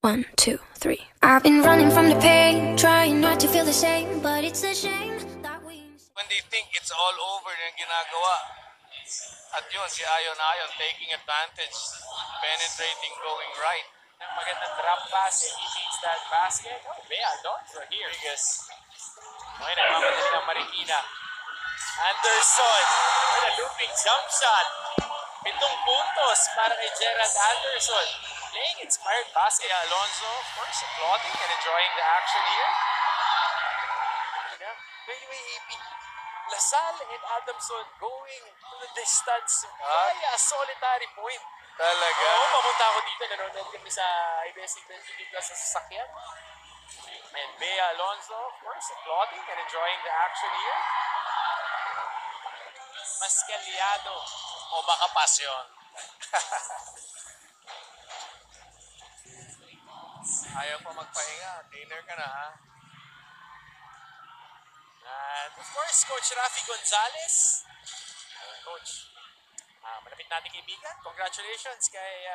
One, two, three. I've been running from the pain, trying not to feel the same, but it's a shame that we. When they think it's all over yung ginagawa. At yun, si Ayon Ayon taking advantage, penetrating, going right. Ng magandang drop pass and he makes that basket. Oh, Bea Alonzo here. Rodriguez. Okay, nagmamadali ng Marikina. Anderson with a looping jump shot. 7 puntos para kay Gerald Anderson. Playing inspired basket. Alonzo, of course, applauding and enjoying the action here. Ng UAAP. La Salle and Adamson going to the distance via a solitary point. Talaga. Oo, papunta ako dito. Nanonood kami sa ABS-CBN TV Plus sa sasakyan. And Bea Alonzo, of course, applauding and enjoying the action here. Mas kalyado. O baka pass yun. Ayaw pa magpahinga. Dinner ka na, ha? And of course, Coach Rafi Gonzalez. Coach, malapit nating kaibigan. Congratulations kay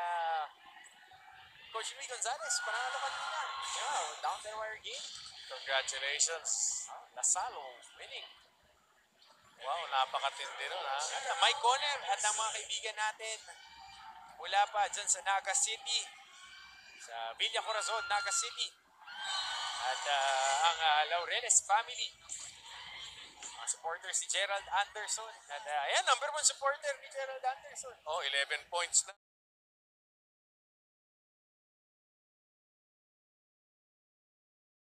Coach Louis Gonzalez. Panalo kanina. Yeah, down the wire game. Congratulations. La Salle winning. Wow, napakatindi nun, ha? Yan, Mike Conner at ang mga kaibigan natin mula pa dyan sa Naga City. Sa Villa Corazon, Naga City. At ang Laureles family. Mga supporters si Gerald Anderson. At ayan, number one supporter ni Gerald Anderson. Oh, 11 points na.